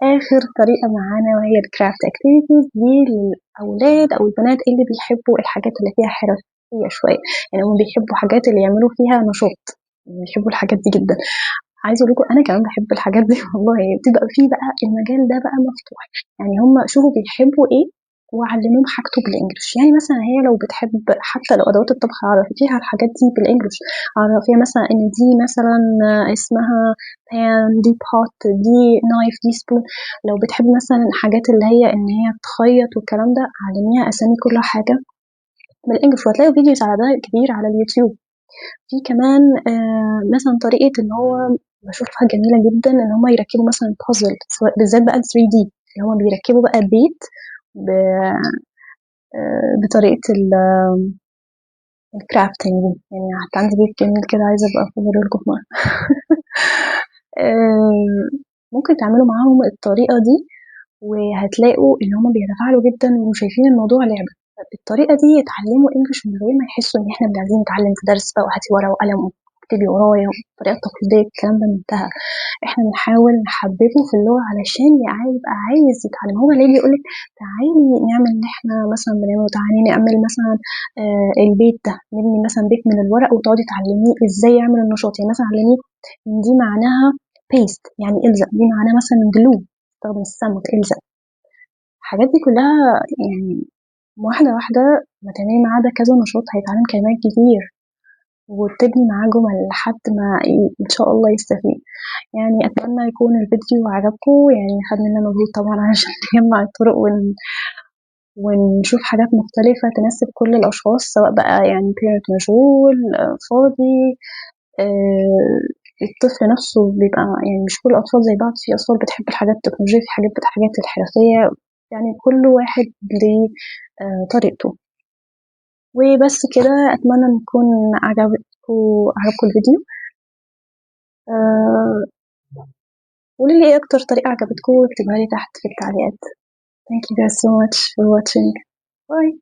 آخر طريقة معانا وهي ال craft activities، دي للأولاد أو البنات اللي بيحبوا الحاجات اللي فيها حرفية شوية، يعني هم بيحبوا حاجات اللي يعملوا فيها نشاط، بيحبوا الحاجات دي جدا. عايزة أقول لكم أنا كمان بحب الحاجات دي والله، بتبقى في بقى المجال ده بقى مفتوح، يعني هم شوفوا بيحبوا إيه وعلموهم حاجته بال English. يعني مثلا هي لو بتحب حتى لو أدوات الطبخ عرفيها الحاجات دي بال English، عرفيها مثلا إن دي مثلا اسمها pan، دي pot، دي knife، دي spoon. لو بتحب مثلا الحاجات اللي هي إن هي تخيط والكلام ده، علميها أسامي كل حاجة بال English، وهتلاقوا videos على ده كبير على اليوتيوب. في كمان مثلا طريقة إن هو بشوفها جميلة جدا إن هما يركبوا مثلا بازل، سواء بالذات بقى ال 3D، اللي هما بيركبوا بقى بيت بطريقة ال crafting دي. يعني حتى عندي بيت جميل كده عايزة أبقى أصوره لكم في مرة. ممكن تعملوا معاهم الطريقة دي وهتلاقوا إن هما بيتفاعلوا جدا وشايفين الموضوع لعبة. بالطريقة دي يتعلموا English من غير ما يحسوا إن إحنا عايزين نتعلم في درس بقى وهاتي ورقة وقلم واكتبي ورايا والطريقة التقليدية، الكلام ده انتهى. إحنا بنحاول نحببه في اللغة علشان يبقى عايز يتعلم. هو اللي يجي يقولك تعالي نعمل اللي إحنا مثلاً بنعمله، تعالي نعمل مثلاً، البيت ده، نبني مثلاً بيت من الورق، وتقعدي تعلميه إزاي يعمل النشاط. يعني مثلاً علميه إن دي معناها paste يعني إلزق، دي معناها مثلاً glue، استخدم الصمغ إلزق. الحاجات دي كلها يعني واحدة واحدة ما تعملي معاه ده كذا نشاط هيتعلم كلمات كتير وتبني معاه جمل لحد ما إن شاء الله يستفيد. يعني أتمنى يكون الفيديو عجبكم، يعني خد منا مجهود طبعا عشان نجمع الطرق ونشوف حاجات مختلفة تناسب كل الأشخاص، سواء بقى parent مشغول، فاضي، الطفل نفسه بيبقى مش كل الأطفال زي بعض، في أطفال بتحب الحاجات التكنولوجية، في حاجات بتحب الحاجات الحرفية، يعني كل واحد ليه، طريقته. وبس كده، أتمنى إن يكون عجبكم الفيديو. قولوا لي إيه أكتر طريقة عجبتكم واكتبوها لي تحت في التعليقات. Thank you guys so much for watching. Bye.